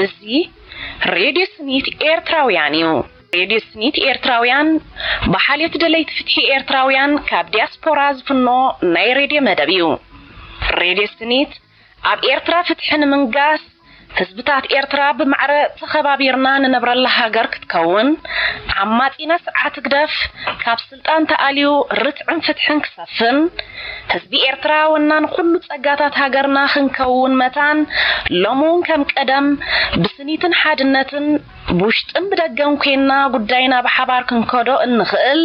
እዚ ሬድዮ ስኒት ኤርትራውያን እዩ። ሬድዮ ስኒት ኤርትራውያን ብሓልዮት ደለይቲ ፍትሒ ኤርትራውያን ካብ ዲያስፖራ ዝፍኖ ናይ ሬድዮ መደብ እዩ። ሬድዮ ስኒት ኣብ ኤርትራ ፍትሒ ንምንጋስ፣ ህዝብታት ኤርትራ ብማዕረ ተኸባቢርና ንነብረላ ሃገር ክትከውን፣ ዓማጺና ስርዓት ህግደፍ ካብ ስልጣን ተኣልዩ ርትዕን ፍትሕን ክሰፍን፣ ህዝቢ ኤርትራ ወናን ኩሉ ጸጋታት ሃገርና ክንከውን መታን፣ ሎሚ እውን ከም ቀደም ብስኒትን ሓድነትን ብውሽጥን ብደገን ኮይንና ጉዳይና ብሓባር ክንከዶ እንኽእል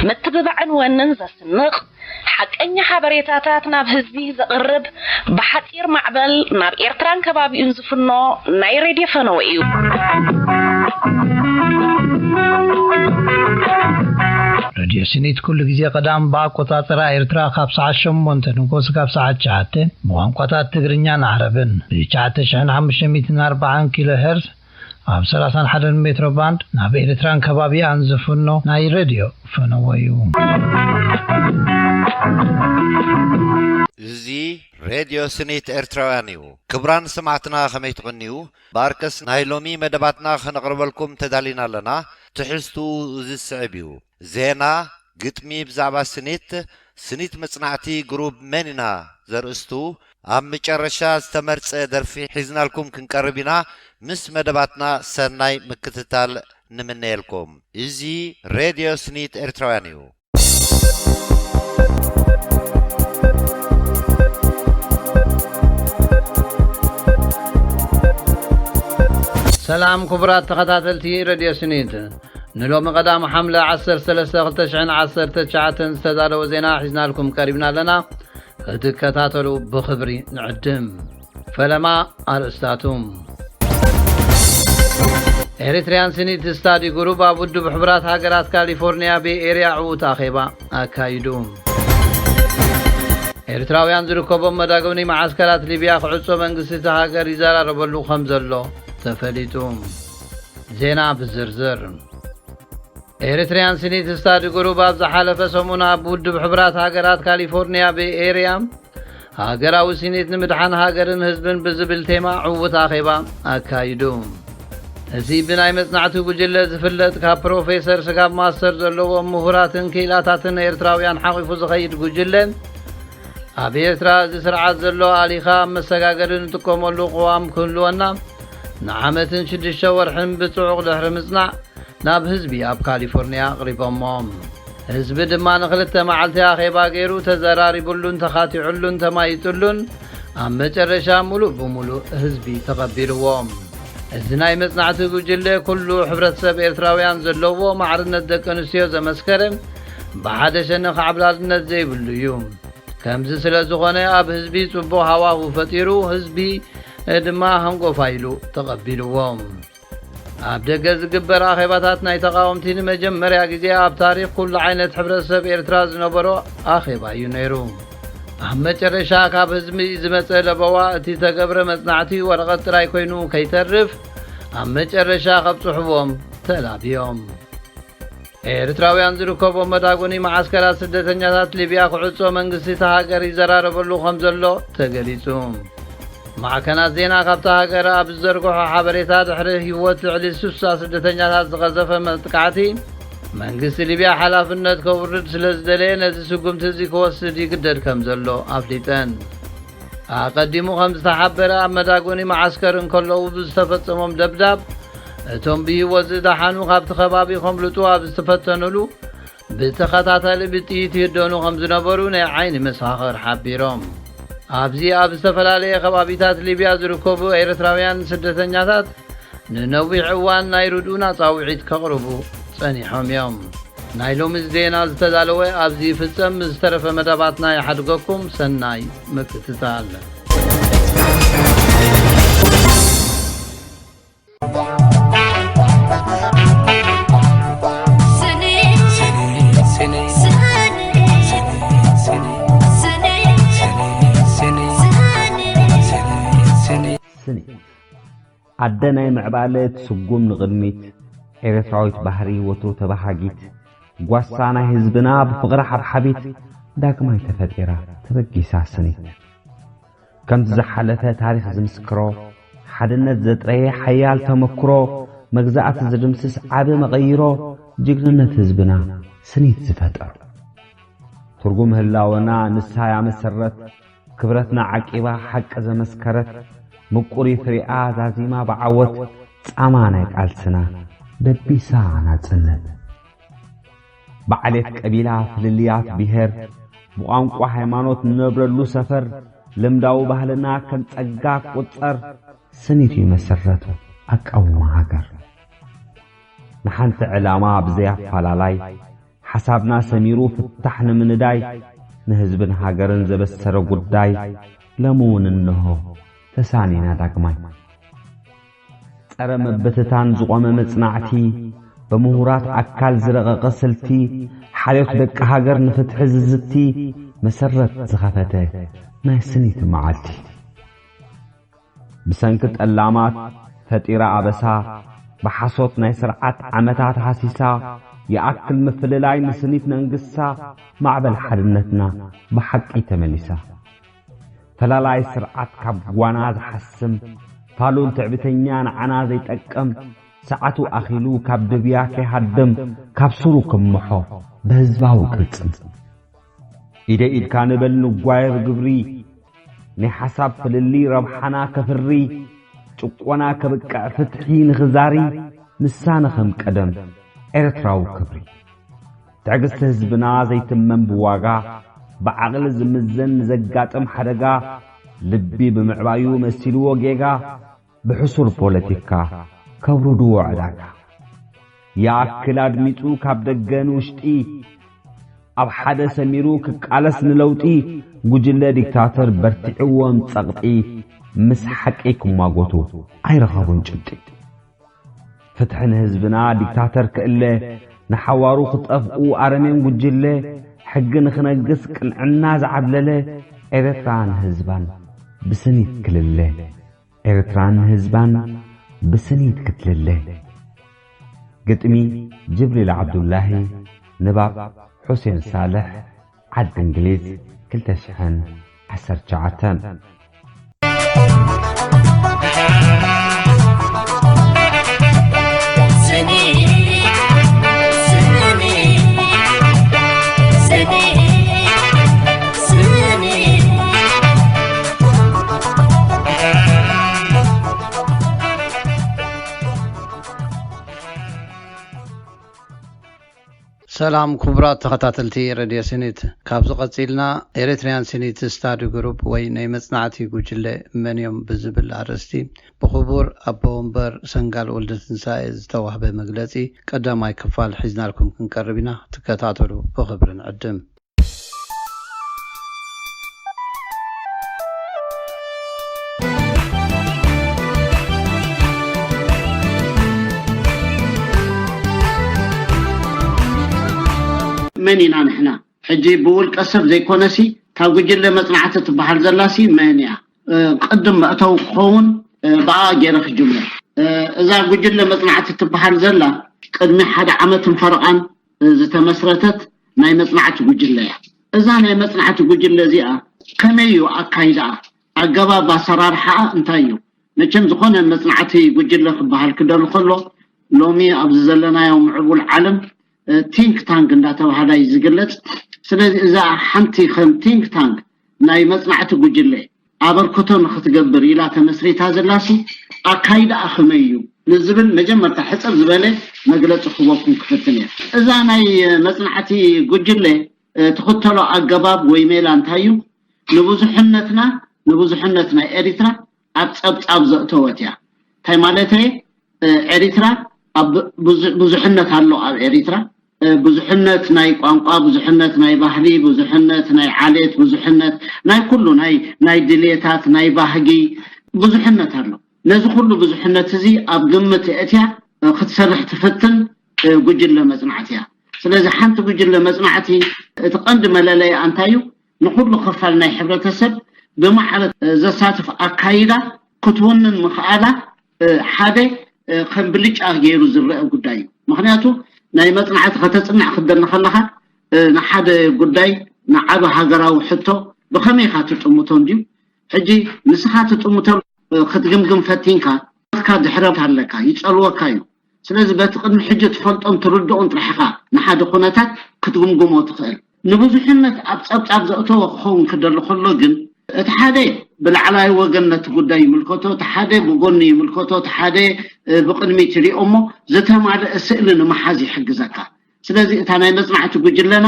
ምትብባዕን ወንን ዘስንቕ ሓቀኛ ሓበሬታታት ናብ ህዝቢ ዘቕርብ ብሓጺር ማዕበል ናብ ኤርትራን ከባቢኡን ዝፍኖ ናይ ሬድዮ ፈነወ እዩ። ሬድዮ ስኒት ኩሉ ግዜ ቀዳም ብኣቆጻጽራ ኤርትራ ካብ ሰዓት ሸሞንተ ንጎስ ካብ ሰዓት ትሽዓተ ብቋንቋታት ትግርኛን ዓረብን ብ9,540 ኪሎ ሄርዝ ኣብ 31 ሜትሮ ባንድ ናብ ኤርትራን ከባቢኣን ዝፍኖ ናይ ሬድዮ ፈነወ እዩ። እዚ ሬድዮ ስኒት ኤርትራውያን እዩ። ክቡራን ሰማዕትና ከመይ ትቕንዩ? ባርከስ ናይ ሎሚ መደባትና ከነቕርበልኩም ተዳሊና ኣለና። ትሕዝትኡ እዚ ዝስዕብ እዩ። ዜና፣ ግጥሚ ብዛዕባ ስኒት፣ ስኒት መጽናዕቲ ግሩብ መን ኢና ዘርእስቱ፣ ኣብ መጨረሻ ዝተመርጸ ደርፊ ሒዝናልኩም ክንቀርብ ኢና። ምስ መደባትና ሰናይ ምክትታል ንምነየልኩም። እዚ ሬድዮ ስኒት ኤርትራውያን እዩ። ሰላም ክቡራት ተኸታተልቲ ሬድዮ ስኒት፣ ንሎሚ ቀዳም ሓምለ ዓሰርተ ሰለስተ ክልተ ሽሕን ዓሰርተ ትሽዓተን ዝተዳለወ ዜና ሒዝናልኩም ቀሪብና ኣለና። ክትከታተሉ ብኽብሪ ንዕድም። ፈለማ ኣርእስታቱ። ኤሪትሪያን ስኒት ስታዲ ግሩፕ ኣብ ውድብ ሕቡራት ሃገራት ካሊፎርኒያ ቤይ ኤርያ ዕዉት ኣኼባ ኣካይዱ። ኤርትራውያን ዝርከቦም መዳጎኒ መዓስከራት ሊብያ ክዕጾ መንግስቲ እታ ሃገር ይዘራረበሉ ከም ዘሎ ተፈሊጡ። ዜና ብዝርዝር። ኤሪትሪያን ስኒት ስታዲ ግሩፕ ኣብ ዝሓለፈ ሰሙን ኣብ ውድብ ሕቡራት ሃገራት ካሊፎርኒያ ቤይ ኤርያ ሃገራዊ ስኒት ንምድሓን ሃገርን ህዝብን ብዝብል ቴማ ዕዉት ኣኼባ ኣካይዱ። እዚ ብናይ መጽናዕቲ ጉጅለ ዝፍለጥ ካብ ፕሮፌሰር ስጋብ ማስተር ዘለዎም ምሁራትን ክኢላታትን ኤርትራውያን ሓቒፉ ዝኸይድ ጉጅለ ኣብ ኤርትራ እዚ ስርዓት ዘሎ ኣሊኻ ኣብ መሰጋገሪ ንጥቀመሉ ቅዋም ክህልወና ንዓመትን ሽዱሽተ ወርሕን ብጽዑቕ ድሕሪ ምጽናዕ ናብ ህዝቢ ኣብ ካሊፎርኒያ ኣቕሪቦሞ። ህዝቢ ድማ ንኽልተ መዓልቲ ኣኼባ ገይሩ ተዘራሪቡሉን ተኻቲዑሉን ተማይጡሉን ኣብ መጨረሻ ሙሉእ ብሙሉእ ህዝቢ ተቐቢልዎ። እዚ ናይ መጽናዕቲ ጉጅለ ኩሉ ሕብረተሰብ ኤርትራውያን ዘለዎ ማዕርነት ደቂ ኣንስትዮ ዘመስከረ ብሓደ ሸነኽ ዓብላልነት ዘይብሉ እዩ። ከምዚ ስለ ዝኾነ ኣብ ህዝቢ ጽቡቕ ሃዋሁ ፈጢሩ ህዝቢ ድማ ሃንጎፋ ኢሉ ተቐቢልዎ። ኣብ ደገ ዝግበር ኣኼባታት ናይ ተቓወምቲ ንመጀመርያ ግዜ ኣብ ታሪኽ ኩሉ ዓይነት ሕብረተሰብ ኤርትራ ዝነበሮ ኣኼባ እዩ ነይሩ። ኣብ መጨረሻ ካብ ህዝቢ ዝመጸ ለበዋ እቲ ተገብረ መጽናዕቲ ወረቐት ጥራይ ኮይኑ ከይተርፍ ኣብ መጨረሻ ከብጽሕዎም ተላብዮም። ኤርትራውያን ዝርከቦም መዳጎኒ መዓስከራት ስደተኛታት ሊብያ ክዕጾ መንግስቲ እታ ሃገር ይዘራረበሉ ከም ዘሎ ተገሊጹ። ማዕከናት ዜና ካብታ ሃገር ኣብ ዝዘርግሖ ሓበሬታ ድሕሪ ህይወት ልዕሊ ስሳ ስደተኛታት ዝቐዘፈ መጥቃዕቲ መንግስቲ ሊብያ ሓላፍነት ከውርድ ስለ ዝደለየ ነዚ ስጉምቲ እዚ ክወስድ ይግደድ ከም ዘሎ ኣፍሊጠን። ኣቐዲሙ ከም ዝተሓበረ ኣብ መዳጎኒ መዓስከር እንከለዉ ብዝተፈጸሞም ደብዳብ እቶም ብህይወት ዝደሓኑ ካብቲ ከባቢ ከምልጡ ኣብ ዝተፈተኑሉ ብተኸታታሊ ብጥይት ይህደኑ ከም ዝነበሩ ናይ ዓይኒ መሳኸር ሓቢሮም። ኣብዚ ኣብ ዝተፈላለየ ከባቢታት ሊብያ ዝርከቡ ኤርትራውያን ስደተኛታት ንነዊሕ እዋን ናይ ርድኡና ጻውዒት ከቕርቡ ጸኒሖም እዮም። ናይ ሎሚ ዜና ዝተዳለወ ኣብዚ ይፍጸም። ምስ ዝተረፈ መደባትና ይሓድገኩም። ሰናይ ምክትታል። ስኒ ኣደ ናይ ምዕባለ ትስጉም ንቕድሚት፣ ኤርትራዊት ባህሪ ወትሩ ተባሃጊት፣ ጓሳ ናይ ህዝብና ብፍቕሪ ሓብሓቢት ዳግማይ ተፈጢራ ተበጊሳ ስኒት። ከምቲ ዝሓለፈ ታሪኽ ዝምስክሮ፣ ሓድነት ዘጥረየ ሓያል ተመክሮ፣ መግዛእቲ ዝድምስስ ዓቢ መቐይሮ፣ ጅግንነት ህዝብና ስኒት ዝፈጠሮ። ትርጉም ህላወና ንሳ እያ መሰረት፣ ክብረትና ዓቂባ ሓቂ ዘመስከረት፣ ምቁር ፍሪኣ ዛዚማ ብዓወት፣ ጻማ ናይ ቃልስና ደቢሳ ናጽነት። ብዓሌት ቀቢላ ፍልልያት ብሄር፣ ብቋንቋ ሃይማኖት ንነብረሉ ሰፈር፣ ልምዳዊ ባህልና ከም ጸጋ ክቁጸር፣ ስኒት እዩ መሰረቱ ኣቃውማ ሃገር። ንሓንቲ ዕላማ ብዘይ ኣፋላላይ፣ ሓሳብና ሰሚሩ ፍታሕ ንምንዳይ፣ ንህዝብን ሃገርን ዘበሰረ ጉዳይ፣ ሎሚ እውን እንሆ ተሳኒና ዳግማይ። ጸረ ምብትታን ዝቖመ መጽናዕቲ፣ ብምሁራት ኣካል ዝረቐቐ ስልቲ፣ ሓልዮት ደቂ ሃገር ንፍትሒ ዝዝቲ፣ መሰረት ዝኸፈተ ናይ ስኒት መዓልቲ። ብሰንኪ ጠላማት ፈጢራ ኣበሳ፣ ብሓሶት ናይ ስርዓት ዓመታት ሃሲሳ፣ ይኣክል ምፍልላይ ንስኒት ነንግሳ፣ ማዕበል ሓድነትና ብሓቂ ተመሊሳ። ፈላላይ ስርዓት ካብ ጓና ዝሓስም፣ ፋሉል ትዕቢተኛ ንዓና ዘይጠቅም፣ ሰዓቱ ኣኺሉ ካብ ድብያ ከይሃድም፣ ካብ ስሩ ክምሖ ብህዝባዊ ቅልጽም። ኢደ ኢድካ ንበል ንጓየ ብግብሪ፣ ናይ ሓሳብ ፍልልይ ረብሓና ከፍሪ፣ ጭቆና ከብቅዕ ፍትሒ ንኽዛሪ፣ ንሳነ ከም ቀደም ኤርትራዊ ክብሪ። ትዕግስቲ ህዝብና ዘይትመን ብዋጋ፣ ብዓቕሊ ዝምዘን ንዘጋጥም ሓደጋ፣ ልቢ ብምዕባዩ መሲልዎ ጌጋ፣ ብሕሱር ፖለቲካ ከብርድዎ ዕዳጋ። ይኣክል ኣድሚጹ ካብ ደገ ንውሽጢ፣ ኣብ ሓደ ሰሚሩ ክቃለስ ንለውጢ፣ ጉጅለ ዲክታተር በርቲዕዎም ጸቕጢ፣ ምስ ሓቂ ክሟጎቱ ኣይረኸቡን ጭብጢ። ፍትሒ ንህዝብና ዲክታተር ክእለ፣ ንሓዋሩ ክጠፍኡ ኣረሜን ጉጅለ፣ ሕጊ ንኽነግስ ቅንዕና ዝዓብለለ፣ ኤርትራ ንህዝባን ብስኒት ክልለ። ኤርትራን ህዝባን ብስኒት ክትልለ። ግጥሚ ጅብሪል ዓብዱላሂ፣ ንባብ ሑሴን ሳልሕ፣ ዓዲ እንግሊዝ፣ ክልተ ሽሕን ዓሰርተ ትሽዓተን። ሰላም ክቡራት ተኸታተልቲ ሬድዮ ስኒት፣ ካብዚ ቀጺልና ኤሪትሪያን ስኒት ስታዲ ግሩፕ ወይ ናይ መጽናዕቲ ጉጅለ መን እዮም ብዝብል ኣርእስቲ ብኽቡር ኣቦ ወንበር ሰንጋል ወልደትንሳኤ ዝተዋህበ መግለጺ ቀዳማይ ክፋል ሒዝናልኩም ክንቀርብ ኢና። ትከታተሉ ብኽብሪ ንዕድም። መን ኢና ንሕና? ሕጂ ብውልቀ ሰብ ዘይኮነሲ፣ እታ ጉጅለ መጽናዕቲ ትበሃል ዘላሲ መን እያ? እ፣ ቅድም መእተዊ ክኸውን፣ እ፣ ብኣ ገይረ ክጅምር። እ፣ እዛ ጉጅለ መጽናዕቲ ትበሃል ዘላ፣ ቅድሚ ሓደ ዓመትን ፈረቓን፣ እ፣ ዝተመስረተት ናይ መጽናዕቲ ጉጅለ እያ። እዛ ናይ መጽናዕቲ ጉጅለ እዚኣ ከመይ እዩ ኣካይዳኣ? ኣገባብ ኣሰራርሓኣ እንታይ እዩ? መቸም ዝኾነ መጽናዕቲ ጉጅለ ክበሃል ክደሊ ከሎ፣ ሎሚ ኣብዚ ዘለናዮ ምዕቡል ዓለም፣ እ፣ ቲንክ ታንክ እንዳተባህላ እዩ ዝግለጽ። ስለዚ እዛ ሓንቲ ከም ቲንክ ታንክ ናይ መጽናዕቲ ጉጅለ ኣበርክቶ ንኽትገብር ኢላ ተመስሪታ ዘላሲ፣ ኣካይዳኣ ከመይ እዩ ንዝብል መጀመርታ ሕጽር ዝበለ መግለጺ ክህበኩም ክፍትን እየ። እዛ ናይ መጽናዕቲ ጉጅለ፣ እ፣ ትኽተሎ ኣገባብ ወይ ሜላ እንታይ እዩ? ንብዙሕነትና፣ ንብዙሕነት ናይ ኤሪትራ ኣብ ጸብጻብ ዘእተወት እያ። እንታይ ማለተይ? እ፣ ኤሪትራ ኣብ ብዙ-፣ ብዙሕነት ኣሎ ኣብ ኤሪትራ። እ፣ ብዙሕነት ናይ ቋንቋ፣ ብዙሕነት ናይ ባህሊ፣ ብዙሕነት ናይ ዓሌት፣ ብዙሕነት ናይ ኩሉ፣ ናይ፣ ናይ ድሌታት፣ ናይ ባህጊ ብዙሕነት ኣሎ። ነዚ ኩሉ ብዙሕነት እዚ ኣብ ግምት ኣእትያ፣ እ፣ ክትሰርሕ ትፍትን፣ እ፣ ጉጅለ መጽናዕቲ እያ። ስለዚ ሓንቲ ጉጅለ መጽናዕቲ እቲ ቀንዲ መለለይኣ እንታይ እዩ? ንኹሉ ክፋል ናይ ሕብረተሰብ ብማዕረ፣ እ፣ ዘሳትፍ ኣካይዳ ክትውንን ምኽኣላ፣ እ፣ ሓደ፣ እ፣ ከም ብልጫ ገይሩ ዝረአ ጉዳይ እዩ። ምኽንያቱ ናይ መጽናዕቲ ከተጽንዕ ክትደሊ ከለኻ ንሓደ ጉዳይ ንዓብ ሃገራዊ ሕቶ ብኸመይ ኢኻ ትጥምቶ እንድዩ? ሕጂ ንስኻ ትጥምቶ ክትግምግም ፈቲንካ ካ ድሕረት ኣለካ፣ ይጸልወካ እዩ። ስለዚ በቲ ቅድሚ ሕጂ ትፈልጦን ትርድኦን ጥራሕኻ ንሓደ ኩነታት ክትግምግሞ ትኽእል። ንብዙሕነት ኣብ ጸብጻብ ዘእተወ ክኸውን ክደሊ ከሎ ግን እቲ ሓደ ብላዕላይ ወገን ነቲ ጉዳይ ይምልከቶ፣ እቲ ሓደ ብጎኒ ይምልከቶ፣ እቲ ሓደ ብቅድሚት ይሪኦ እሞ ዝተማልአ ስእሊ ንምሓዝ ይሕግዘካ። ስለዚ እታ ናይ መጽናዕቲ ጉጅለና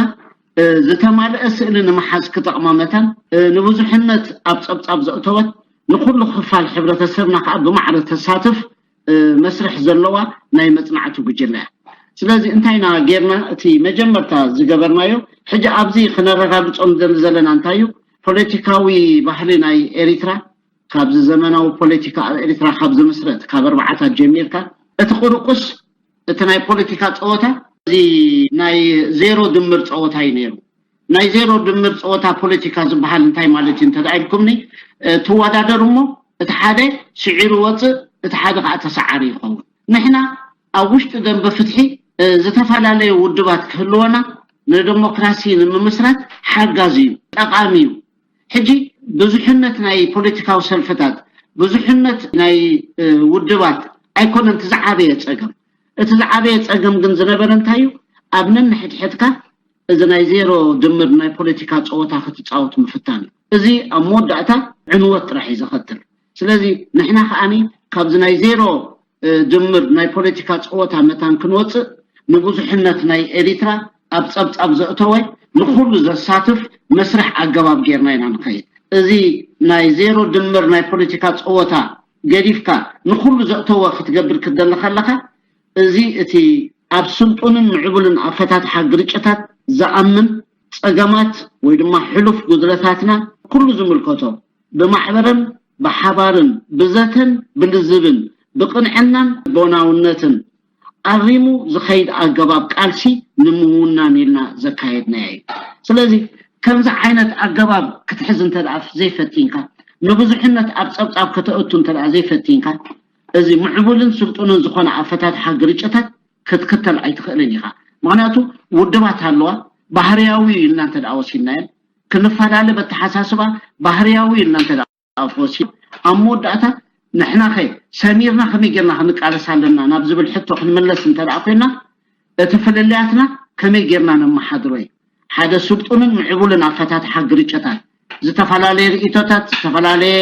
ዝተማልአ ስእሊ ንምሓዝ ክጠቕማ መታን ንብዙሕነት ኣብ ጸብጻብ ዘእተወት ንኩሉ ክፋል ሕብረተሰብና ከዓ ብማዕረ ተሳትፍ መስርሕ ዘለዋ ናይ መጽናዕቲ ጉጅለ እያ። ስለዚ እንታይ ኢና ጌርና? እቲ መጀመርታ ዝገበርናዮ ሕጂ ኣብዚ ክነረጋግጾ ንደሊ ዘለና እንታይ እዩ? ፖለቲካዊ ባህሊ ናይ ኤሪትራ ካብዚ ዘመናዊ ፖለቲካ ኣብ ኤሪትራ ካብ ዝምስረት ካብ ኣርባዓታት ጀሚርካ እቲ ቁርቁስ እቲ ናይ ፖለቲካ ጸወታ እዚ ናይ ዜሮ ድምር ጸወታ እዩ ነይሩ። ናይ ዜሮ ድምር ጸወታ ፖለቲካ ዝበሃል እንታይ ማለት እዩ እንተ ኢልኩምኒ ትወዳደሩ እሞ እቲ ሓደ ስዒሩ ወፅእ እቲ ሓደ ከዓ ተሰዓሪ ይኸውን። ንሕና ኣብ ውሽጢ ደንበ ፍትሒ ዝተፈላለዩ ውድባት ክህልወና ንደሞክራሲ ንምምስራት ሓጋዚ እዩ፣ ጠቃሚ እዩ። ሕጂ ብዙሕነት ናይ ፖለቲካዊ ሰልፍታት ብዙሕነት ናይ ውድባት ኣይኮነን እቲ ዝዓበየ ፀገም። እቲ ዝዓበየ ፀገም ግን ዝነበረ እንታይ እዩ? ኣብ ነንሕድሕድካ እዚ ናይ ዜሮ ድምር ናይ ፖለቲካ ፀወታ ክትፃወት ምፍታን እዩ። እዚ ኣብ መወዳእታ ዕንወት ጥራሕ እዩ ዘኸትል። ስለዚ ንሕና ከዓኒ ካብዚ ናይ ዜሮ ድምር ናይ ፖለቲካ ፀወታ መታን ክንወፅእ ንብዙሕነት ናይ ኤሪትራ ኣብ ፀብፃብ ዘእተወ ንኩሉ ዘሳትፍ መስርሕ ኣገባብ ጌርና ኢና ንኸይድ። እዚ ናይ ዜሮ ድምር ናይ ፖለቲካ ፀወታ ገዲፍካ ንኩሉ ዘእተወ ክትገብር ክትደሊ ከለካ እዚ እቲ ኣብ ስልጡንን ምዕቡልን ኣፈታትሓ ግርጭታት ዝኣምን ፀገማት ወይ ድማ ሕሉፍ ጉድለታትና ኩሉ ዝምልከቶ ብማሕበርን ብሓባርን ብዘተን ብልዝብን ብቅንዕናን ቦናውነትን ኣሪሙ ዝኸይድ ኣገባብ ቃልሲ ንምውናን ኢልና ዘካየድናዮ እዩ። ስለዚ ከምዚ ዓይነት ኣገባብ ክትሕዝ እንተ ደኣ ዘይፈቲንካ፣ ንብዙሕነት ኣብ ጸብጻብ ከተእቱ እንተ ደኣ ዘይፈቲንካ፣ እዚ ምዕቡልን ስልጡንን ዝኾነ ኣፈታትሓ ግርጭታት ክትክተል ኣይትኽእልን ኢኻ። ምኽንያቱ ውድባት ኣለዋ፣ ባህርያዊ ኢልና እንተ ደኣ ወሲድናየን፣ ክንፈላለ በተሓሳስባ ባህርያዊ ኢልና እንተ ደኣ ወሲድ ኣብ መወዳእታ ንሕናኸ ሰሚርና ከመይ ጌርና ክንቃለስ ኣለና ናብ ዝብል ሕቶ ክንምለስ እንተ ደኣ ኮይና እቲ ፍልልያትና ከመይ ጌርና ነመሓድሮ እዩ። ሓደ ስልጡንን ምዕቡልን ኣፈታትሓ ግርጭታት፣ ዝተፈላለየ ርእይቶታት፣ ዝተፈላለየ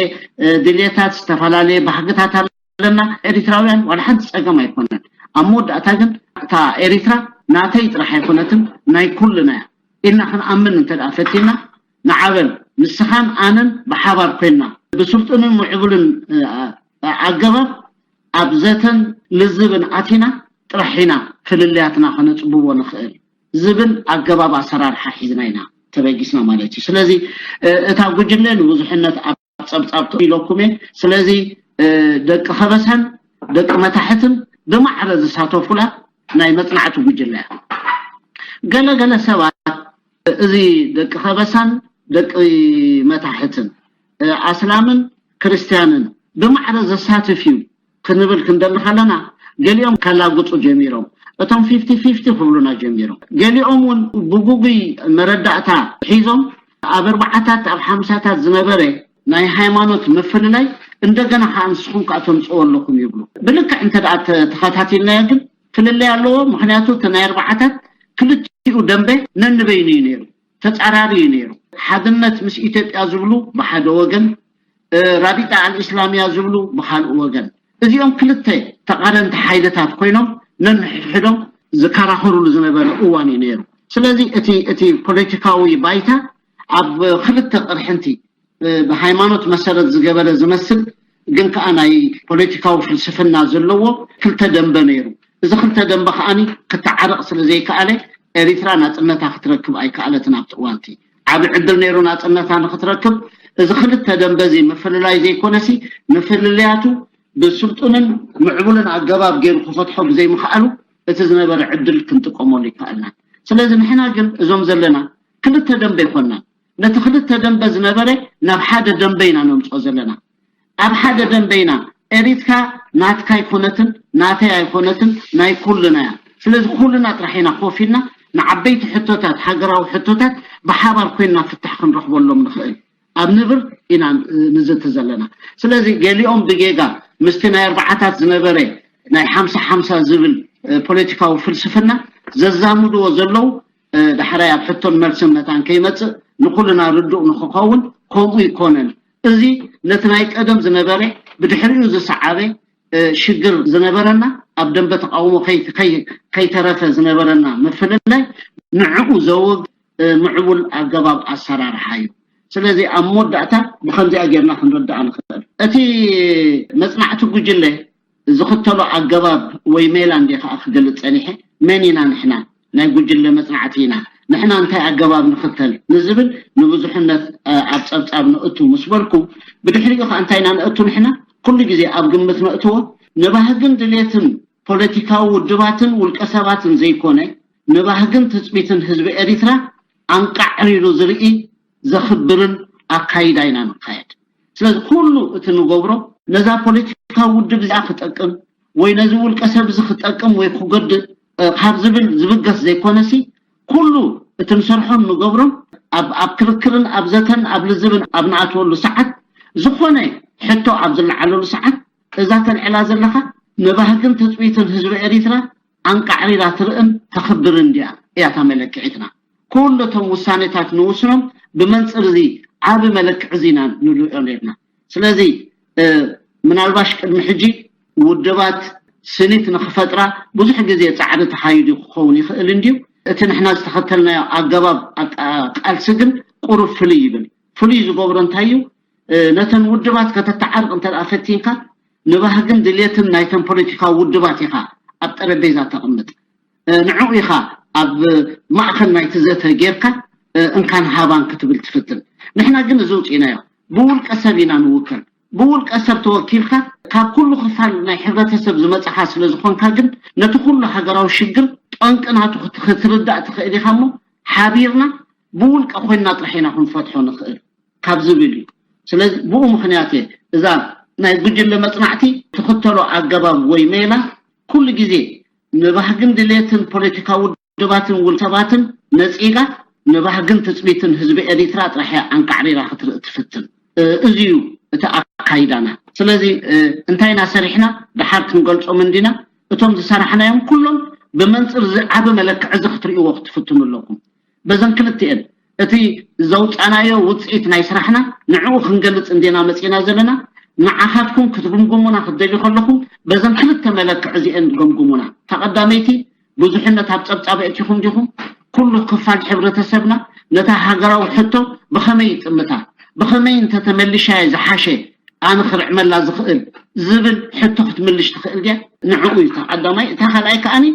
ድልየታት፣ ዝተፈላለየ ባህግታት ኣለና። ኤሪትራውያን ዋላ ሓንቲ ጸገም ኣይኮነን። ኣብ መወዳእታ ግን እታ ኤሪትራ ናተይ ጥራሕ ኣይኮነትን ናይ ኩልና እያ ኢልና ክንኣምን እንተ ደኣ ፈቲና ንዓበል ንስኻን ኣነን ብሓባር ኮይንና ብስልጡንን ምዕቡልን ኣገባብ ኣብ ዘተን ልዝብን ኣቲና ጥራሕ ኢና ፍልልያትና ከነፅብቦ ንኽእል ዝብል ኣገባብ ኣሰራርሓ ሒዝና ኢና ተበጊስና ማለት እዩ። ስለዚ እታ ጉጅለ ንብዙሕነት ኣብ ፀብፃብ ኢለኩም እየ። ስለዚ ደቂ ከበሳን ደቂ መታሕትን ብማዕረ ዝሳተፉላ ናይ መፅናዕቲ ጉጅለ እያ። ገለ ገለ ሰባት እዚ ደቂ ከበሳን ደቂ መታሕትን ኣስላምን ክርስትያንን ብማዕረ ዘሳትፍ እዩ ክንብል ክንደሊ ከለና ገሊኦም ከላግፁ ጀሚሮም፣ እቶም ፊፍቲ ፊፍቲ ክብሉና ጀሚሮም። ገሊኦም እውን ብጉጉይ መረዳእታ ሒዞም ኣብ ኣርባዓታት ኣብ ሓምሳታት ዝነበረ ናይ ሃይማኖት ምፍልላይ እንደገና ከዓ ንስኹም ከዓ ተምፅዎ ኣለኹም ይብሉ። ብልክዕ እንተ ደኣ ተኸታቲልናዮ ግን ፍልልይ ኣለዎ። ምክንያቱ እቲ ናይ ኣርባዓታት ክልቲኡ ደንበ ነንበይኑ እዩ ነይሩ፣ ተፃራሪ እዩ ነይሩ። ሓድነት ምስ ኢትዮጵያ ዝብሉ ብሓደ ወገን፣ ራቢጣ ኣልእስላምያ ዝብሉ ብካልእ ወገን። እዚኦም ክልተ ተቓረንቲ ሓይልታት ኮይኖም ነንሕድሕዶም ዝከራኸሩሉ ዝነበረ እዋን እዩ ነይሩ። ስለዚ እቲ እቲ ፖለቲካዊ ባይታ ኣብ ክልተ ቅርሕንቲ ብሃይማኖት መሰረት ዝገበረ ዝመስል ግን ከዓ ናይ ፖለቲካዊ ፍልስፍና ዘለዎ ክልተ ደንበ ነይሩ። እዚ ክልተ ደንበ ከዓኒ ክተዓረቕ ስለ ዘይከኣለ ኤሪትራ ናፅነታ ክትረክብ ኣይከኣለትን። ኣብቲ እዋንቲ ዓብ ዕድል ነይሩ ናፅነታ ንክትረክብ። እዚ ክልተ ደንበ እዚ ምፍልላይ ዘይኮነሲ ምፍልልያቱ ብስልጡንን ምዕቡልን ኣገባብ ገይሩ ክፈትሖ ብዘይምኽኣሉ እቲ ዝነበረ ዕድል ክንጥቀመሉ ይከኣልና። ስለዚ ንሕና ግን እዞም ዘለና ክልተ ደንበ ይኮንና ነቲ ክልተ ደንበ ዝነበረ ናብ ሓደ ደንበ ኢና ነምፅኦ ዘለና። ኣብ ሓደ ደንበ ኢና ኤሪትካ ናትካ ኣይኮነትን ናተይ ኣይኮነትን ናይ ኩልና እያ። ስለዚ ኩልና ጥራሕ ኢና ኮፍ ኢልና ንዓበይቲ ሕቶታት፣ ሃገራዊ ሕቶታት ብሓባር ኮይና ፍታሕ ክንረኽበሎም ንኽእል ኣብ ንብር ኢና ንዘተ ዘለና። ስለዚ ገሊኦም ብጌጋ ምስቲ ናይ ኣርባዓታት ዝነበረ ናይ ሓምሳ ሓምሳ ዝብል ፖለቲካዊ ፍልስፍና ዘዛምድዎ ዘለዉ፣ ዳሕራይ ኣብ ሕቶን መልስን መታን ከይመጽእ ንኩልና ርዱእ ንክኸውን ከምኡ ይኮነን። እዚ ነቲ ናይ ቀደም ዝነበረ ብድሕሪኡ ዝሰዓበ ሽግር ዝነበረና ኣብ ደንበ ተቃውሞ ከይተረፈ ዝነበረና ምፍልላይ ንዕኡ ዘወግ ምዕቡል ኣገባብ ኣሰራርሓ እዩ። ስለዚ ኣብ መወዳእታ ብከምዚኣ ጌርና ክንረዳኣ ንኽእል። እቲ መጽናዕቲ ጉጅለ ዝኽተሎ ኣገባብ ወይ ሜላ እንደ ከዓ ክገልጽ ጸኒሐ፣ መን ኢና ንሕና? ናይ ጉጅለ መጽናዕቲ ኢና። ንሕና እንታይ ኣገባብ ንኽተል ንዝብል ንብዙሕነት ኣብ ጸብጻብ ንእቱ ምስ በልኩ፣ ብድሕሪኡ ከዓ እንታይ ኢና ንእቱ ንሕና? ኩሉ ግዜ ኣብ ግምት ነእትዎ ንባህግን ድሌትን ፖለቲካዊ ውድባትን ውልቀ ሰባትን ዘይኮነ ንባህግን ትጽቢትን ህዝቢ ኤሪትራ ኣንቃዕሪሩ ዝርኢ ዘኽብርን ኣካይዳ ኢና ንካየድ። ስለዚ ኩሉ እቲ ንገብሮ ነዛ ፖለቲካዊ ውድብ እዚኣ ክጠቅም ወይ ነዚ ውልቀ ሰብ እዚ ክጠቅም ወይ ክጎድእ ካብ ዝብል ዝብገስ ዘይኮነሲ ኩሉ እቲ ንሰርሖን ንገብሮን ኣብ ክርክርን ኣብ ዘተን ኣብ ልዝብን ኣብ ንኣትወሉ ሰዓት ዝኾነ ሕቶ ኣብ ዝለዓለሉ ሰዓት እዛ ተልዕላ ዘለኻ ንባህግን ትጽቢትን ህዝቢ ኤሪትራ ኣንቃዕሪራ ትርእን ተኽብርን ድያ እያ እታ መለክዒትና። ኩሉ እቶም ውሳኔታት ንውስኖም ብመንጽር እዚ ዓቢ መለክዒ እዚ ኢና ንርእዮ ነርና። ስለዚ ምናልባሽ ቅድሚ ሕጂ ውድባት ስኒት ንክፈጥራ ብዙሕ ግዜ ጻዕሪ ተኻይዱ ክኸውን ይኽእል እንድዩ። እቲ ንሕና ዝተኸተልናዮ ኣገባብ ቃልሲ ግን ቁሩብ ፍልይ ይብል። ፍልይ ዝገብሮ እንታይ እዩ? ነተን ውድባት ከተተዓርቕ እንተ ፈቲንካ ንባህግን ድሌትን ናይተን ፖለቲካዊ ውድባት ኢኻ ኣብ ጠረጴዛ ተቕምጥ። ንዕኡ ኢኻ ኣብ ማእኸል ናይቲ ዘተ ጌርካ እንካን ሃባን ክትብል ትፍትን። ንሕና ግን እዚ ውፅኢናዮ። ብውልቀ ሰብ ኢና ንውከል። ብውልቀ ሰብ ተወኪልካ ካብ ኩሉ ክፋል ናይ ሕብረተሰብ ዝመፅኻ ስለ ዝኾንካ ግን ነቲ ኩሉ ሃገራዊ ሽግር ጠንቂ ናቱ ክትርዳእ ትኽእል ኢኻ እሞ ሓቢርና ብውልቀ ኮይንና ጥራሕ ኢና ክንፈትሖ ንኽእል ካብ ዝብል እዩ። ስለዚ ብኡ ምኽንያት እየ እዛ ናይ ጉጅለ መፅናዕቲ ትኽተሎ ኣገባብ ወይ ሜላ ኩሉ ግዜ ንባህግን ድሌትን ፖለቲካዊ ውድባትን ውልቀ ሰባትን ነፂጋ ንባህግን ትፅቢትን ህዝቢ ኤሪትራ ጥራሕ እያ ኣንቃዕሪራ ክትርኢ ትፍትን። እዚ እዩ እቲ ኣካይዳና። ስለዚ እንታይ ኢና ሰሪሕና ድሓር ክንገልፆም እንዲና። እቶም ዝሰራሕናዮም ኩሎም ብመንፅር እዚ ዓቢ መለክዒ እዚ ክትርእይዎ ክትፍትኑ ኣለኩም። በዘን ክልቲኤን እቲ ዘውፃናዮ ውፅኢት ናይ ስራሕና ንዕኡ ክንገልፅ እንዴና መፂና ዘለና። ንዓኻትኩም ክትግምግሙና ክትደልዩ ከለኹም በዘን ክልተ መለክዕ እዚኤን ገምግሙና። እታ ቀዳመይቲ ብዙሕነት ኣብ ፀብፃብ ኣእቲኹም ዲኹም? ኩሉ ክፋል ሕብረተሰብና ነታ ሃገራዊ ሕቶ ብኸመይ ይጥምታ? ብኸመይ እንተተመሊሻ ዝሓሸ ኣነ ክርዕመላ ዝኽእል ዝብል ሕቶ ክትምልሽ ትኽእል ድያ? ንዕኡ እዩ እታ ቀዳማይ። እታ ካልኣይ ከኣኒ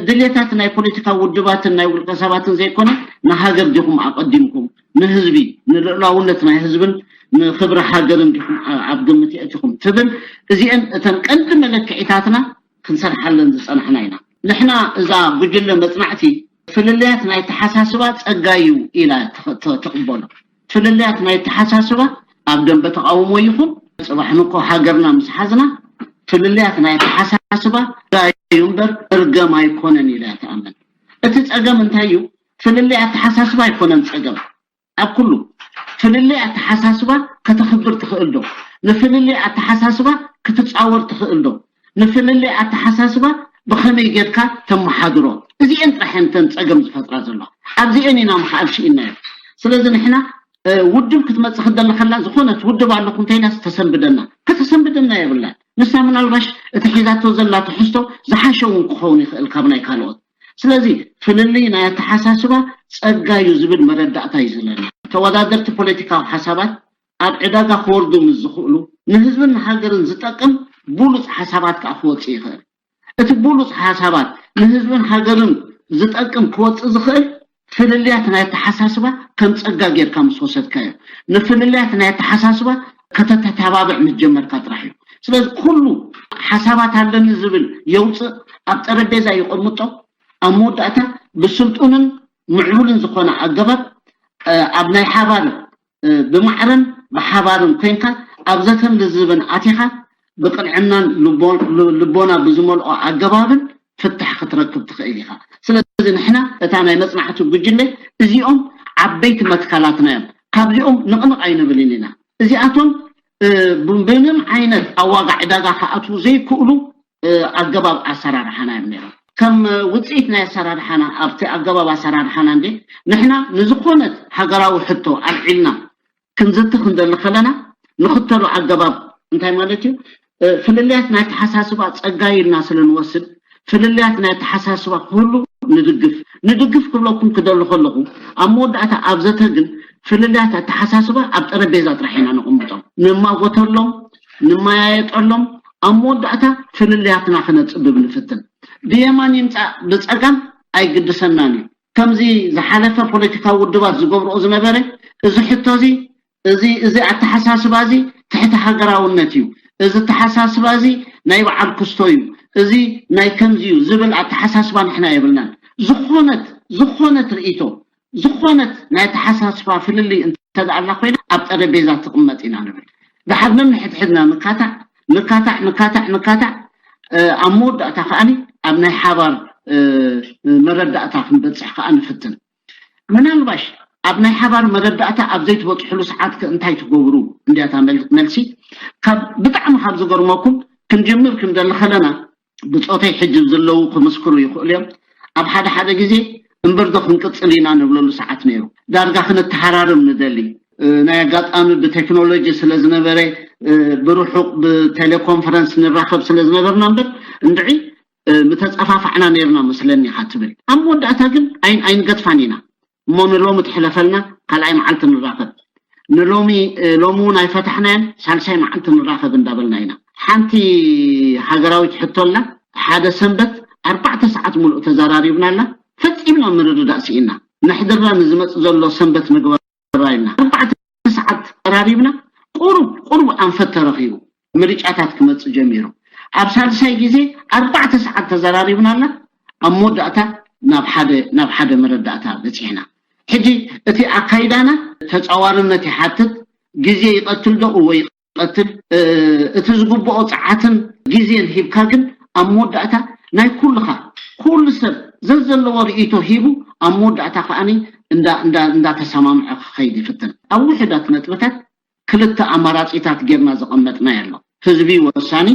ድሌታት ናይ ፖለቲካ ውድባትን ናይ ውልቀ ሰባትን ዘይኮነ ንሃገር ዲኹም ኣቐዲምኩም ንህዝቢ ንልዑላውነት ናይ ህዝብን ንክብሪ ሃገርን ዲኹም ኣብ ግምት የእቲኹም ትብል። እዚአን እተን ቀንዲ መለክዒታትና ክንሰርሓለን ዝፀናሕና ኢና። ንሕና እዛ ጉጅለ መፅናዕቲ ፍልልያት ናይ ተሓሳስባ ፀጋ እዩ ኢላ ትቕበሎ። ፍልልያት ናይ ተሓሳስባ ኣብ ደንበ ተቃውሞ ይኹን ፅባሕ ንኮ ሃገርና ምስ ሓዝና ፍልልያት ናይ ተሓሳስባ ዳዩ እምበር እርገም ኣይኮነን ኢላ ትኣምን። እቲ ፀገም እንታይ እዩ? ፍልልይ ኣተሓሳስባ ኣይኮነን ፀገም። ኣብ ኩሉ ፍልልይ ኣተሓሳስባ ከተኽብር ትኽእል ዶ? ንፍልልይ ኣተሓሳስባ ክትፃወር ትኽእል ዶ? ንፍልልይ ኣተሓሳስባ ብኸመይ ጌርካ ተመሓድሮ? እዚአን ጥራሕ እየን እተን ፀገም ዝፈጥራ ዘለዋ። ኣብዚአን ኢና ምኽኣል ሽኢናዮ። ስለዚ ንሕና ውድብ ክትመፅእ ክደሊ ከላ ዝኾነት ውድብ ኣለኹም ተይላስ ተሰንብደና ከተሰንብደና የብላን። ንሳ ምናልባሽ እቲ ሒዛቶ ዘላ ትሕዝቶ ዝሓሸ እውን ክኸውን ይኽእል ካብ ናይ ካልኦት። ስለዚ ፍልልይ ናይ ኣተሓሳስባ ፀጋ እዩ ዝብል መረዳእታ እዩ ዘለና። ተወዳደርቲ ፖለቲካዊ ሓሳባት ኣብ ዕዳጋ ክወርዱ ምስ ዝኽእሉ ንህዝብን ንሃገርን ዝጠቅም ብሉፅ ሓሳባት ከዓ ክወፅእ ይኽእል። እቲ ብሉፅ ሓሳባት ንህዝብን ሃገርን ዝጠቅም ክወፅእ ዝኽእል ፍልልያት ናይ ኣተሓሳስባ ከም ፀጋ ጌርካ ምስ ወሰድካዮ ንፍልልያት ናይ ኣተሓሳስባ ከተተተባብዕ ምስ ጀመርካ ጥራሕ እዩ። ስለዚ ኩሉ ሓሳባት ኣለኒ ዝብል የውፅእ ኣብ ጠረጴዛ ይቐምጦ ኣብ መወዳእታ ብስልጡንን ምዕቡልን ዝኾነ ኣገባብ ኣብ ናይ ሓባር ብማዕረን ብሓባርን ኮይንካ ኣብ ዘተን ልዝብን ኣቲኻ ብቅንዕናን ልቦና ብዝመልኦ ኣገባብን ፍታሕ ክትረክብ ትኽእል ኢኻ። ስለዚ ንሕና እታ ናይ መጽናዕቲ ጉጅለ እዚኦም ዓበይቲ መትከላትና እዮም። ካብዚኦም ንቕንቕ ኣይንብልን ኢና። እዚኣቶም እ፣ ብ- ብምንም ዓይነት ኣብ ዋጋ ዕዳጋ ክኣትዉ ዘይክእሉ እ፣ ኣገባብ ኣሰራርሓና እዮም ነይሮም። ከም ውፅኢት ናይ ኣሰራርሓና ኣብቲ ኣገባብ ኣሰራርሓና እንዴ ንሕና ንዝኾነት ሃገራዊ ሕቶ ኣልዒልና ክንዝቲ ክንደሊ ከለና ንኽተሎ ኣገባብ እንታይ ማለት እዩ? ፍልልያት ናይ ኣተሓሳስባ ጸጋ ኢልና ስለ ንወስድ ፍልልያት ናይ ኣተሓሳስባ ክህሉ ንድግፍ ንድግፍ ክብለኩም ክደሉ ከለኹ ኣብ መወዳእታ ኣብ ዘተ ግን ፍልልያት ኣተሓሳስባ ኣብ ጠረጴዛ ጥራሕ ኢና ነቕምጦም ንማጎተሎም ንመያየጠሎም ኣብ መወዳእታ ፍልልያትና ክነጽብብ ንፍትን ብየማን ይምጻእ ብጸጋም ኣይግድሰናን እዩ ከምዚ ዝሓለፈ ፖለቲካዊ ውድባት ዝገብርኦ ዝነበረ እዚ ሕቶ እዚ እዚ እዚ ኣተሓሳስባ እዚ ትሕቲ ሃገራውነት እዩ። እዚ ኣተሓሳስባ እዚ ናይ በዓል ክስቶ እዩ። እዚ ናይ ከምዚ እዩ ዝብል ኣተሓሳስባ ንሕና የብልናን። ዝኾነት ዝኾነት ርእይቶ ዝኾነት ናይ ኣተሓሳስባ ፍልልይ እንተደኣ ኣላ ኮይና ኣብ ጠረጴዛ ትቕመጥ ኢና ንብል። ድሓር ነንሕድሕድና ንካታዕ ንካታዕ ንካታዕ ንካታዕ ኣብ መወዳእታ ከዓኒ ኣብ ናይ ሓባር መረዳእታ ክንበፅሕ ከዓ ንፍትን። ምናልባሽ ኣብ ናይ ሓባር መረዳእታ ኣብ ዘይትበፅሕሉ ሰዓት ከ እንታይ ትገብሩ እንድያታ መልሲ ካብ ብጣዕሚ ካብ ዝገርመኩም ክንጅምር ክንደሊ ከለና ብፆተይ ሕጂ ዘለዉ ክምስክሩ ይኽእሉ እዮም ኣብ ሓደ ሓደ ግዜ እምበር ዶ ክንቅፅል ኢና ንብለሉ ሰዓት ነይሩ ዳርጋ ክንተሃራርም ንደሊ ናይ ኣጋጣሚ ብቴክኖሎጂ ስለ ዝነበረ ብርሑቕ ብቴሌኮንፈረንስ ንራኸብ ስለ ዝነበርና እምበር እንድዒ ምተፀፋፋዕና ነርና መስለኒ ኢኻ ትብል ኣብ መወዳእታ ግን ኣይን ኣይንገድፋን ኢና እሞ ንሎሚ ትሕለፈልና ካልኣይ መዓልቲ ንራኸብ ንሎሚ ሎሚ እውን ኣይፈታሕናያን ሳልሳይ መዓልቲ ንራኸብ እንዳበልና ኢና ሓንቲ ሃገራዊት ሕቶላ ሓደ ሰንበት ኣርባዕተ ሰዓት ሙሉእ ተዘራሪብናላ ፈፂምና ምርድዳእ ስኢና ነሕድራ ንዝመፅ ዘሎ ሰንበት ንግበራ ኢና ኣርባዕተ ሰዓት ተዘራሪብና ቁሩብ ቁሩብ ኣንፈት ተረኺቡ ምርጫታት ክመፅእ ጀሚሩ ኣብ ሳልሳይ ግዜ ኣርባዕተ ሰዓት ተዘራሪብናላ ኣብ መወዳእታ ናብ ሓደ ናብ ሓደ መረዳእታ በፂሕና ሕጂ እቲ ኣካይዳና ተፃዋርነት ይሓትት ግዜ ይቐትል ዶ እወ ይቐትል እቲ ዝግብኦ ፀዓትን ግዜን ሂብካ ግን ኣብ መወዳእታ ናይ ኩልኻ ኩሉ ሰብ ዘዘለዎ ርእይቶ ሂቡ ኣብ መወዳእታ ከዓኒ እንዳተሰማምዐ ክኸይድ ይፍትን ኣብ ውሕዳት ነጥብታት ክልተ ኣማራፂታት ጌርና ዘቐመጥና ኣሎ ህዝቢ ወሳኒ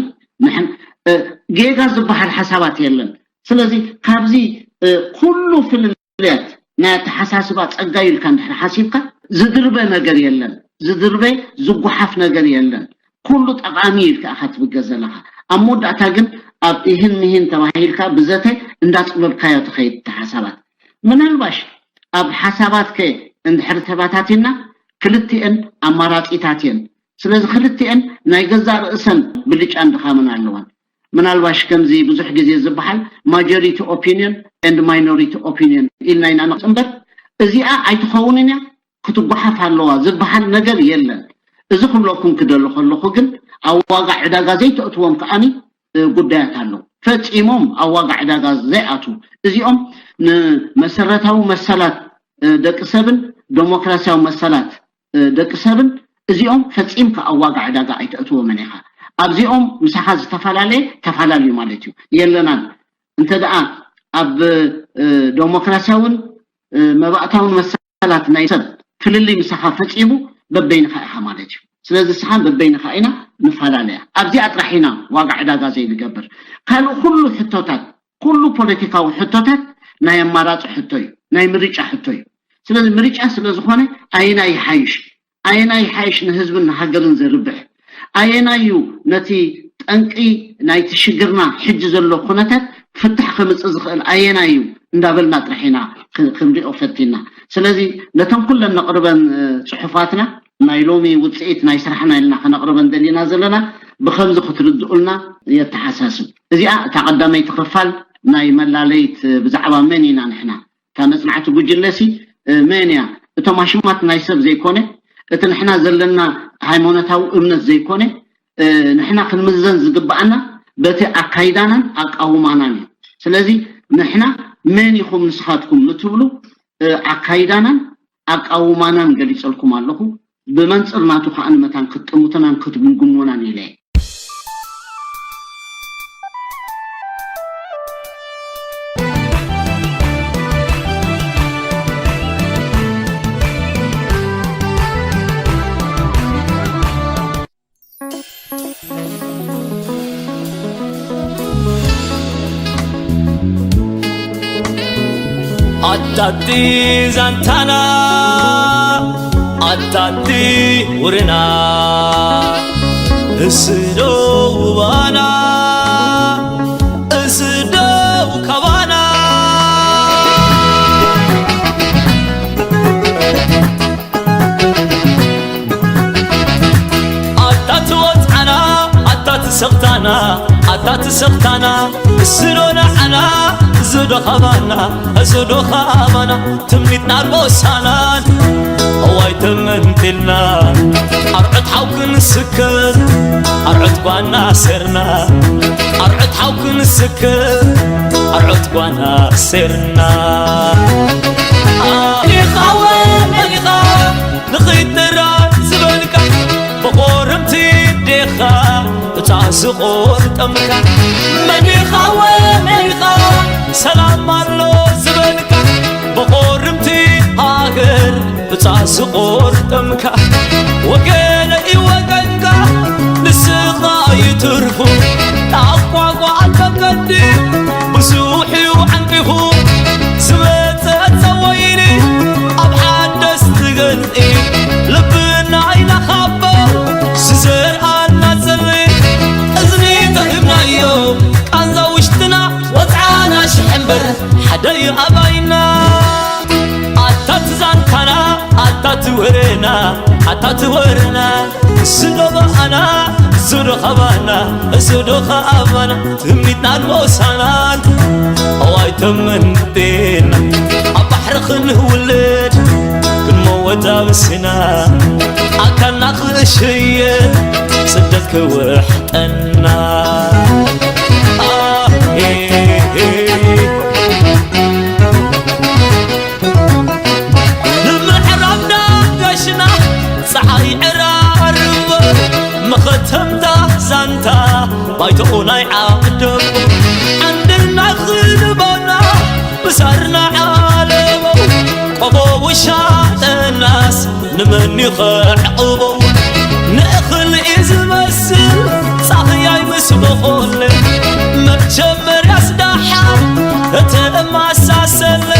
ጌጋ ዝበሃል ሓሳባት የለን ስለዚ ካብዚ ኩሉ ፍልልያት ናይ ኣተሓሳስባ ፀጋ ኢልካ እንድሕር ሓሲብካ ዝድርበ ነገር የለን ዝድርበ ዝጓሓፍ ነገር የለን ኩሉ ጠቓሚ ኢልካ ኢኻ ትብገ ዘለኻ ኣብ መወዳእታ ግን ኣብ ኢህን ምሂን ተባሂልካ ብዘተ እንዳፅበብካዮ ትኸይድ ተሓሳባት ምናልባሽ ኣብ ሓሳባት ከ እንድሕር ተባታቲና ክልቲኤን ኣማራፂታት እየን ስለዚ ክልቲኤን ናይ ገዛእ ርእሰን ብልጫን ድኻምን ኣለወን ምናልባሽ ከምዚ ብዙሕ ግዜ ዝበሃል majority opinion and minority opinion ኢልና ኢና ንቕምበር እዚኣ ኣይትኸውንን እያ ክትጓሓፍ ኣለዋ ዝበሃል ነገር የለን እዚ ክብለኩም ክደሉ ከለኹ ግን ኣብ ዋጋ ዕዳጋ ዘይተእትዎም ከዓኒ ጉዳያት ኣለዉ ፈፂሞም ኣብ ዋጋ ዕዳጋ ዘይኣትዉ እዚኦም ንመሰረታዊ መሰላት ደቂ ሰብን ዴሞክራሲያዊ መሰላት ደቂ ሰብን እዚኦም ፈፂምካ ኣብ ዋጋ ዕዳጋ ኣይተእትዎምን ኢኻ ኣብዚኦም ምሳኻ ዝተፈላለየ ተፈላለዩ ማለት እዩ የለናን እንተ ደኣ ኣብ ዴሞክራሲያውን መባእታውን መሰላት ናይ ሰብ ፍልልይ ምሳኻ ፈፂሙ በበይንኻ ኢኻ ማለት እዩ ስለዚ ስኻ በበይንኻ ኢና ንፈላለያ ኣብዚኣ ጥራሕ ኢና ዋጋ ዕዳጋ ዘይንገብር ካልእ ኩሉ ሕቶታት ኩሉ ፖለቲካዊ ሕቶታት ናይ ኣማራፂ ሕቶ እዩ ናይ ምርጫ ሕቶ እዩ ስለዚ ምርጫ ስለ ዝኾነ ኣየናይ ይሓይሽ ኣየናይ ይሓይሽ ንህዝብን ንሃገርን ዘርብሕ ኣየናይ እዩ ነቲ ጠንቂ ናይቲ ሽግርና ሕጂ ዘሎ ኩነታት ፍታሕ ከምፅእ ዝኽእል ኣየናይ እዩ እንዳበልና ጥራሕ ኢና ክንሪኦ ፈቲና ስለዚ ነተን ኩለን ነቕርበን ፅሑፋትና ናይ ሎሚ ውፅኢት ናይ ስራሕና ኢልና ከነቕርበን ደሊና ዘለና ብከምዚ ክትርድኡልና የተሓሳስብ እዚኣ እታ ቀዳመይቲ ክፋል ናይ መላለይት ብዛዕባ መን ኢና ንሕና እታ መፅናዕቲ ጉጅለሲ መን እያ እቶም ኣሽማት ናይ ሰብ ዘይኮነ እቲ ንሕና ዘለና ሃይማኖታዊ እምነት ዘይኮነ ንሕና ክንምዘን ዝግባኣና በቲ ኣካይዳናን ኣቃውማናን እዩ ስለዚ ንሕና መን ኢኹም ንስኻትኩም ንትብሉ ኣካይዳናን ኣቃውማናን ገሊፀልኩም ኣለኹ ብመንፅር ናቱ ከዓ ንመታን ክትጥምቱናን ክትግምግሙናን ኢለ ኣታቲ ዛንታና ኣታቲ ውርና እስዶ ውባና እስዶ ካባና ኣታ ትወፅዓና ኣታ ትሰኽታና ኣታ ትሰኽታና እስዶ ንዓና እስዶ ካባና እስዶ ካባና ትምኒትና ኣልቦሳናን እዋይ ተመንቲልና ኣርዑት ሓው ክንስከር ኣርዑት ጓና ሴርና ኣርዑት ሓው ክንስከር ኣርዑት ጓና ሴርና ኢኻወ መሊኻ ንኽይትራ ዝበልካ ብኾርምቲ ዴኻ እታ ዝቖርጠምካ መኒኻወ መኒኻ ሰላም ኣሎ ዝበልካ ብኾርምቲ ሃገር እታ ዝቖርጠምካ ወገነይ ወገንካ ንስኻ ይትርፉ ታቋቋ ኣልበቀዲ ብዙሕ እዩ ዓንቂፉ ዝመጸ ጸወይኒ ኣብ ሓደስ ትገንጢ ልብና ኢናኻቦ ዝዘርኣና ጽሪ እዝኒ ተህብናዮ ቃንዛ ውሽጥና ወፅዓና ሽሕ እምበር ሓደ እዩ ኣባይና ኣታ ትዛንታና ኣታ ትወረና ኣታ ትወረና ዝዶ ባኣና ዝዶ ኻባና ዝዶ ኻባና ትምኒትናን ሞሳናን ኣዋይ ተመንቴና ኣብ ባሕሪ ክንውለድ ክንመወት ኣብስና ኣካልና ክእሸየ ስደት ክውሕጠና ንምዕራብ ዳገሽና ፀሓይ ዕራርቦ መኸተምታ ዛንታ ባይቶኡ ናይ ዓደቦ ዓንድና ክልቦና ምሳርና ዓለቦ ቆቦ ውሻጠናስ ንመን ይኸዕቕቦ ንእኽሊ ዝመስል ፃህያይ ምስ በኾለ መጀመርያስ ደሓር እተማሳሰለ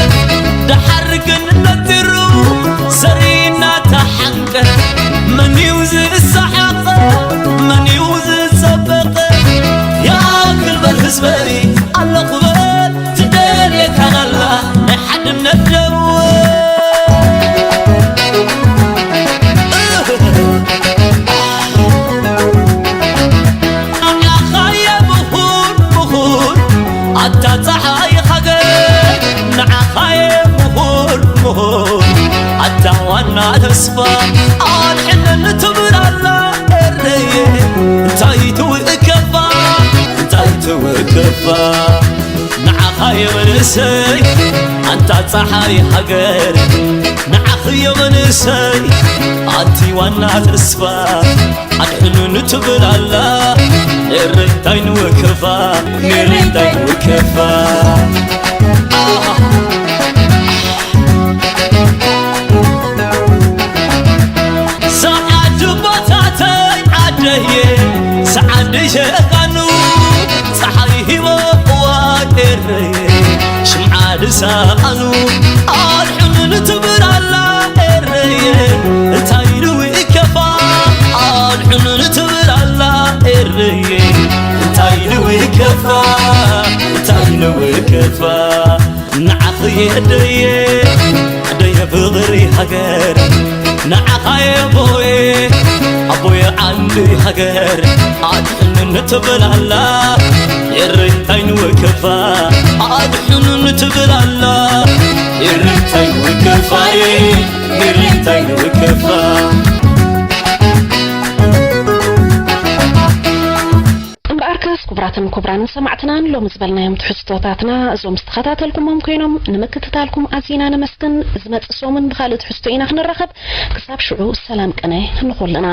ደሓር ግን ነጢሩ ዘሪና ተሓንቀ መን እዩ ዝሰሓቐ መን እዩ ዝፀበቐ ያክል በል ህዝበይ ኣለኹ በል ትደልየካን ኣላ ናይ ሓድነት ደወ ንዓኻየ ምኹን ምኹን ኣታ ፀሓይ ሃገር ንዓኻየ ምኹን ምኹን ኣታ ዋና ተስፋ ኣድሕነኒ ትብል ኣላ ኤረየ እንታይ ትውእከፋ እንታይ ትውእከፋ ንዓኻ የመንእሰይ ኣንታ ፀሓይ ሃገር ንዓኺ የመንእሰይ ኣንቲ ዋና ተስፋ ኣድሕኑኒ ትብል ኣላ ኔረይ እንታይ ንውከፋ ኔረይ እንታይ ንውከፋ ሰዓት ቦታተይ ዓደየ ሰዓት ሸቃኑ ፀሓይ ሂቦ እዋ ኤረየ ሽምዓ ልሳኑ ኣድሕኑኒ ትብል ኣላ ኤረየ እንታይ ኢሉ ይከፋ ኣድሕኑኒ ትብል ኣላ ኤረየ እንታይ ኢሉ ይከፋ እንታይ ኢሉ ይከፋ ንዓኺ የደየ ኣደየ ፍቕሪ ሃገር ንዓኻ የቦየ ኣቦየ ዓንዲ ሃገር ኣድሕኑኒ ትብል ኣላ ኤረይ እንታይ ንወከፋ ኣድሕኑኒ ትብል ኣላ ኤረይ እንታይ ንወከፋ ኤረይ እንታይ ንወከፋ እምበኣርከስ ክቡራትን ክቡራንን ሰማዕትና ንሎሚ ዝበልናዮም ትሕዝቶታትና እዞም ዝተኸታተልኩሞም ኮይኖም ንምክትታልኩም ኣዚና ነመስግን። ዝመጽእ ሰሙን ብኻልእ ትሕዝቶ ኢና ክንራኸብ። ክሳብ ሽዑ ሰላም ቅነ ንኹልና።